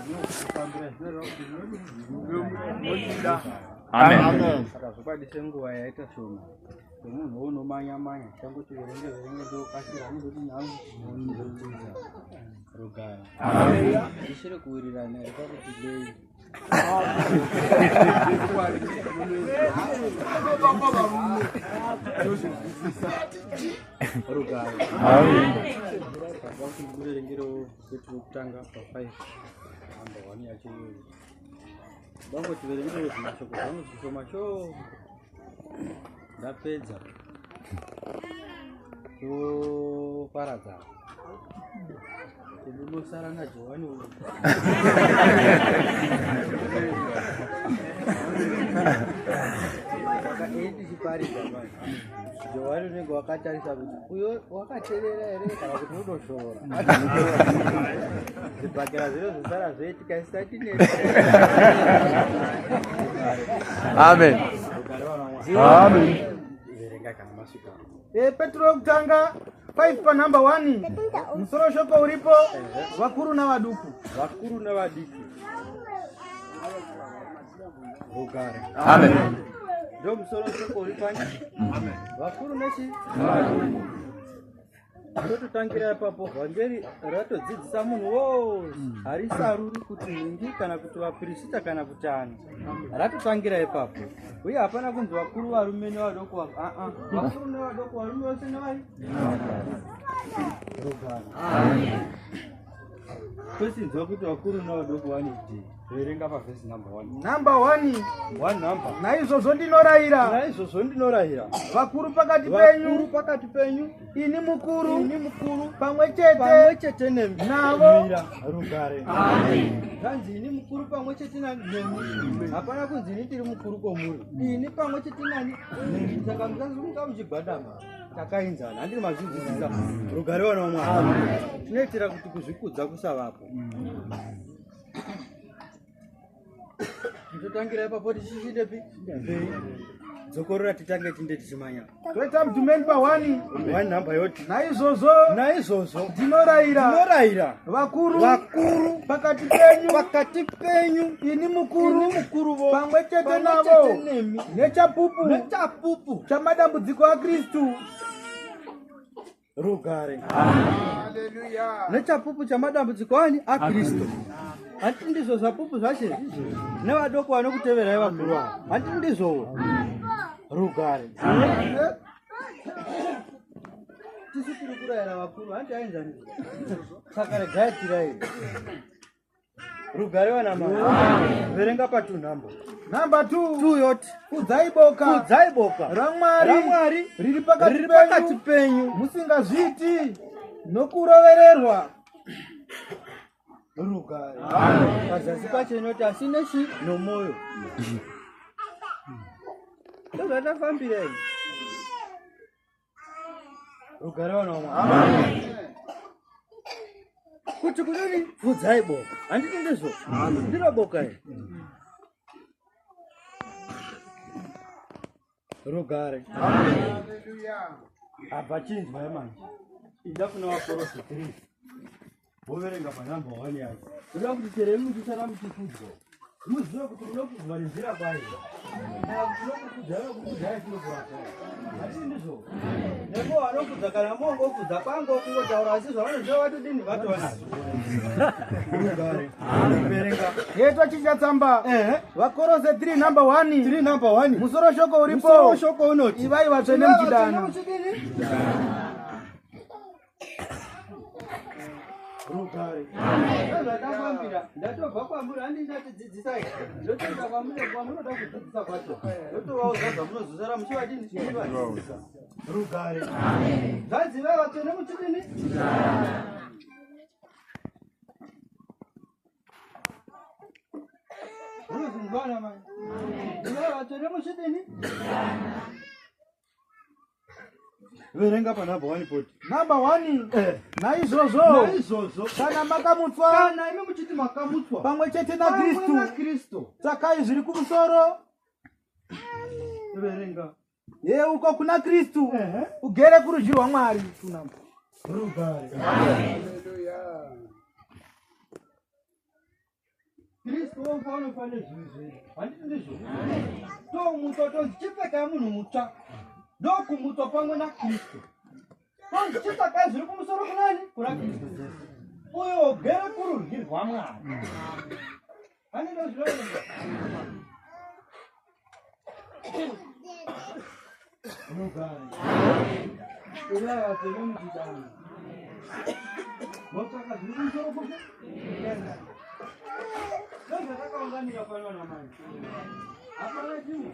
Zvinofambira zvinoreva kuti munodida. Amen. Saka zvokwadi senguva yaita shoma semunhu unomanya manya changoti verenge verenge ndokasira anozoti nyangu ndotiza rugare. Tisiri kuwirirana here pakuti lei rugare. Pakuti muverengerewo Petro wekutanga pa 5 number 1 yacho iyoyo. Ndangoti verengerewo zvimashoko zvangu zvishoma shoma. Ndapedza. Toparadza. Ndinosara naJohani uyu. Saka ini tichiparidza manje. Johani unenge wakatarisa kuti uyo wakaterera here kana kuti unoshoora. Zvibhakera zvinozosara zvoitika isati ne. Amen. Amen. Verenga kana masvika. Eh, Petro wekutanga 5 panhamba 1 musoro shoko uripo vakuru navaduku. Vakuru navadiki. Rugare. Amen. Ndo musoro shoko uri pani. Amen. Vakuru nechi? Tototangira ipapo vhangeri ratodzidzisa munhu wose harisaruri kuti nhingi kana kuti vapirisita kana kuti ani ratotangira ipapo uye hapana kunzi vakuru varume nevadoko aa vakuru nevadoko varume vose nevai rugare tosinzwa kuti vakuru nevadoko vanodii verenga pavhesi number one. Number one. One number. Naizvozvo ndinorayira. Naizvozvo ndinorayira. Vakuru pakati penyu. Vakuru pakati penyu. Ini mukuru. Ini mukuru. Pamwe chete. Pamwe chete nemi. Navo. Mira rugare. Amen. Zvanzi ini mukuru pamwe chete nemi. Hapana kunzi ini ndiri mukuru kwomuri. Ini pamwe chete nani? Nemi. Saka musazunga muchigwadama. Takainzana. Handiri mazvinzwisisa. Rugare wana waMwari. Tinoitira kuti kuzvikudza kusavapo. Totangira ipapo tichindepi mberi. Dzokorora titange tinde tichimanya. Toita mudhumeni pa 1. One number yoti. Naizvozvo. Naizvozvo. Ndinorayira. Ndinorayira. Vakuru. Vakuru. Pakati penyu. Pakati penyu. Ini mukuru. Ini mukuru vo. Pamwe chete navo. Pamwe chete nemi. Nechapupu. Nechapupu. Chamadambudziko aKristu. Rugare. Nechapupu chamadambudziko ani aKristu. Handiti ndizvo zvapupu zvacho nevadoko vanokuteverai vakuru ava. Handiti ndizvowo. Rugare. Tisu tiri kurayira vakuru handiti aenzanisa. Saka regai tirayire. Rugare vana mai. Verenga pa 2 number. Number 2. 2 yoti. Kudzai boka. Kudzai boka. RaMwari. RaMwari riri pakati riri pakati penyu. Musingazviiti nokurovererwa. Rugare. Pazasi pacho inoti asi nechi nomoyo. Ndozvatafambira izvi. Rugare vana vamwe. Kuti kudini pfudzai boka. Handiti ndizvo? Ndiro boka iri. Rugare. Abva chinzwa manje. Inda kuna vakorose 3. Woverenga panhamba 1 yacho. Ndoda kuti chero imi muchisara muchikudzwa. Muzive kuti munokudzwa nenzira kwayo. Kana kuti tinokukudza vanokukudzai tinokurapa. Hatisi ndizvo. Nepo vanokudza kana mongokudza kwangu kungotaura asi zvavanoziva vatodini vatova nazvo. Rugare. Verenga. Yetwa chinja tsamba. Ehe. Vakorose 3 number 1. 3 number 1. Musoro shoko uripo. Musoro shoko unoti. Ivai vatsvene Ivai vatsvene muchidana. muchidini? Rugare. Ndozvatafambira. Ndatobva kwamuri handinatidzidzisai. Ndotoenda kwamuri kwamunoda kudzidzisa kwacho. Ndotovaudza zvamunozosara muchivadini muchivadzidzisa. Rugare. Zvanzi ivai vatsvene muchidini? Munozvinzwana mani? Ivai vatsvene muchidini? Verenga pa number 1 poti. Number 1. Eh. Naizvozvo. Naizvozvo. Kana makamutswa. Kana imi muchiti makamutswa. Pamwe chete na Kristu. Na Kristu. Tsakai zviri kumusoro. Verenga. Ye uko kuna Kristu. Uh -huh. Ugere kurudyi rwaMwari. Rugare. Hallelujah. Kristu wofa unofa nezvivi zvedu. Handiti ndizvo? Tomutswa tonzi chipfekai munhu mutsva. Ndokumutswa pamwe naKristu. Tonzi chitsvakai zviri kumusoro kunani? Kuna Kristu Jesu. Uyo ugere kurudyi rwaMwari. Handiti ndozvinoverenga? Rugare. Ivai vatsvene muchidana. Motsvaka zviri kumusoro kupi? Ndozvatakaunganira pano namai. Hapana chimwe.